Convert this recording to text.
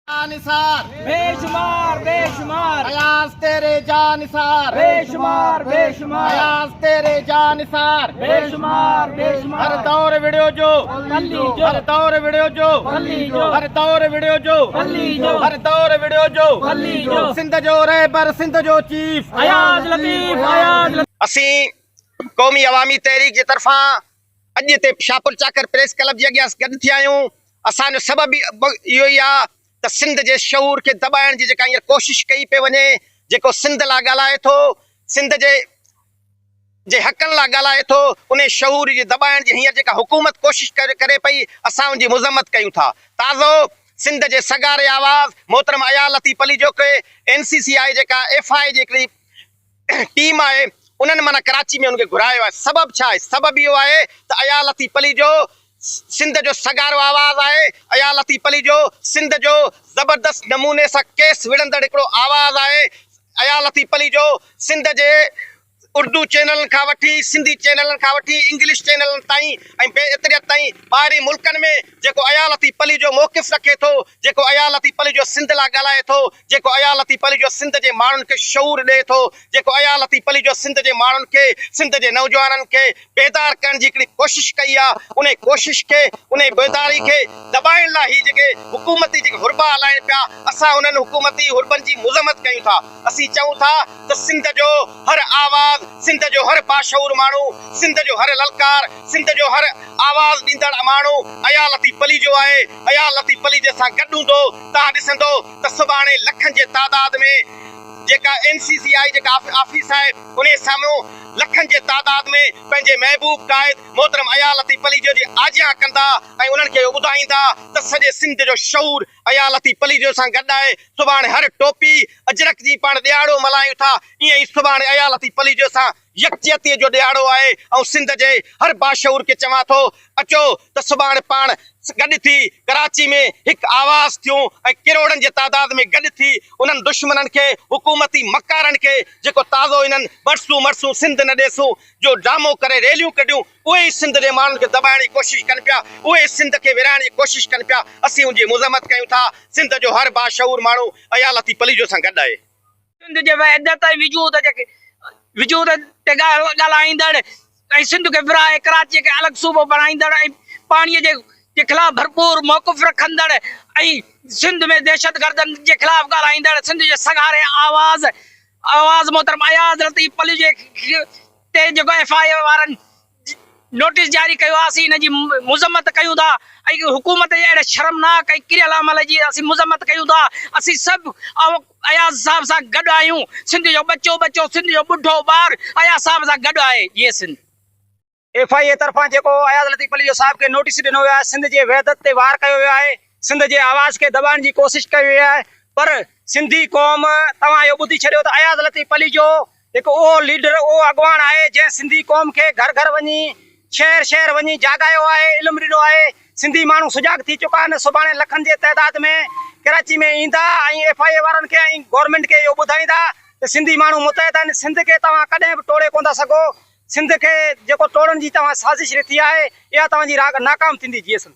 نثار بيشمار بيشمار اياز تيري جا نثار بيشمار بيشمار اياز تيري جا نثار بيشمار بيشمار هر دور وڙيو جو پلي جو هر دور وڙيو جو پلي جو هر دور وڙيو جو پلي جو هر دور وڙيو جو پلي جو سنڌ جو رهبر سنڌ جو چيف اياز لطيف اياز لطيف. اسين قومي عوامي تحريڪ جي طرفان اڄ هتي شاهپور چاڪر پريس ڪلب جي اڳيان گڏ ٿيا آهيون. اسان جو سبب به اهو ئي آهي ته سنڌ جي شعور کي دٻائڻ جي جيڪا هينئر ڪوشش ڪئي پئي وڃي، جيڪو سنڌ لاء ڳالهائي ٿو، سنڌ جي جي حقن لاء ڳالهائي ٿو، انهي شعور جي دٻائڻ جي هينئر جيڪا حڪومت ڪوشش ڪري پئي، اسان ان جي مذمت ڪيون ٿا. تازو سنڌ جي سگهاري آواز محترم اياز لطيف پليجو کي اين سي سي آء جيڪا ايف I اي جي هڪڙي ٽيم آهي انهن معنيٰ ڪراچي ۾ ان کي گهرايو آهي سبب ڇا آهي سبب اهو آهي ته اياز لطيف پليجو سنڌ جو سگهارو آواز آهي اياز لطيف پليجو سنڌ جو زبردست نموني سان ڪيس وڙهندڙ هڪڙو آواز آهي اياز لطيف پليجو سنڌ جي اردو چينلن کان وٺي سنڌي چينلن کان وٺي انگلش چينلن تائين ۽ بي ايتريت تائين ٻاهرين ملڪن ۾ جيڪو اياز لطيف پليجو موقف رکي ٿو جيڪو اياز لطيف پليجو سنڌ لاء ڳالهائي ٿو جيڪو اياز لطيف پليجو سنڌ جي ماڻهن کي شعور ڏئي ٿو، جيڪو اياز لطيف پليجو سنڌ جي ماڻهن کي، سنڌ جي نوجوانن کي بيدار ڪرڻ جي هڪڙي ڪوشش ڪئي آ، انهي ڪوشش کي، انهي بيداري کي دٻائڻ لاء هي جيڪي حڪومتي جيڪي حربا هلائين پيا، اسان انهن حڪومتي حربن جي مذمت ڪيون ٿا. اسين چئون ٿا ته سنڌ جو هر آواز، سنڌ جو هر باشعور ماڻهو، سنڌ جو هر للڪار، سنڌ جو هر آواز ڏيندڙ ماڻهو اياز لطيف پليجو آهي، اياز لطيف پليجي سان گڏ هوندو، توهان ڏسندو ته سڀاڻي لکن جي تعداد ۾ جيڪا اين سي سي آء جيڪا آفيس آهي انهي سامهون لکن جي تعداد ۾ پنهنجي محبوب قائد محترم اياز لطيف پليجو جي آجيان ڪندا ۽ انهن کي اهو ٻڌائيندا ته سڄي سنڌ جو شعور اياز لطيف پليجو سان گڏ آهي سڀاڻي هر ٽوپي اجرڪ جي پاڻ ڏهاڙو ملهايون ٿا ائين ئي سڀاڻي اياز لطيف پليجو سان يڪجهتيء جو ڏهاڙو آهي، آئون سنڌ جي هر باشعور کي چوان ٿو اچو ته سڀاڻي پاڻ گڏ ٿي ڪراچي ۾ هڪ آواز ٿيون ۽ ڪروڙن جي تعداد ۾ گڏ ٿي انهن دشمنن کي حڪومتي مڪارن کي جيڪو تازو انهن ٻٽسون مٽسون سنڌ نه ڏيسون جو ڊرامو ڪري ريليون ڪڍيون اهي ئي سنڌ جي ماڻهن کي دٻائڻ جي ڪوشش ڪن پيا اهي ئي سنڌ کي ورهائڻ جي ڪوشش ڪن پيا اسين ان جي مذمت ڪيون ٿا سنڌ جو هر باشعور ماڻهو اياز لطيف پليجو سان گڏ آهي. سنڌ جي وحدت ۽ وجود جي وجود تي ڳالهائيندڙ ۽ سنڌ کي ورهائي ڪراچيء کي الڳ صوبو بڻائيندڙ ۽ پاڻيء جي جي خلاف ڀرپور موقف رکندڙ ۽ سنڌ ۾ دهشتگردن جي خلاف ڳالهائيندڙ سنڌ جي سگهاري آواز آواز محترم اياز لطيف پليجي تي جيڪو ايف I اي وارن نوٽيس جاري ڪيو آهي اسين ان جي مذمت ڪيون ٿا ۽ حڪومت جي اهڙي شرمناڪ ۽ ڪريل عمل جي اسين مذمت ڪيون ٿا اسين سڀ اياز صاحب سان گڏ آهيون سنڌ جو ٻچو ٻچو سنڌ جو ٻڍو ٻار اياز صاحب سان گڏ آهي جيئي سنڌ. ايف I اي طرفان جيڪو اياز لطيف پليجو صاحب کي نوٽيس ڏنو ويو آهي سنڌ جي وحدت تي وار ڪيو ويو آهي سنڌ جي آواز کي دٻائڻ جي ڪوشش ڪئي وئي آهي پر سنڌي قوم توهان اهو ٻڌي ڇڏيو ته اياز لطيف پليجو هڪ اهو ليڊر اهو اڳواڻ آهي جنهن سنڌي قوم کي گهر گهر وڃي شهر شهر وڃي جاڳايو آهي علم ڏنو آهي سنڌي ماڻهو سجاڳ ٿي چڪا آهن سڀاڻي لکن جي تعداد ۾ ڪراچي ۾ ايندا ۽ ايف I اي وارن کي ۽ گورنمينٽ کي اهو ٻڌائيندا ته سنڌي ماڻهو متحد آهن سنڌ کي توهان ڪڏهن به ٽوڙي ڪونه ٿا سگهو سنڌ کي جيڪو ٽوڙڻ جي توهان سازش رٿي آهي اها توهان جي ناڪام ٿيندي جيئي سنڌ.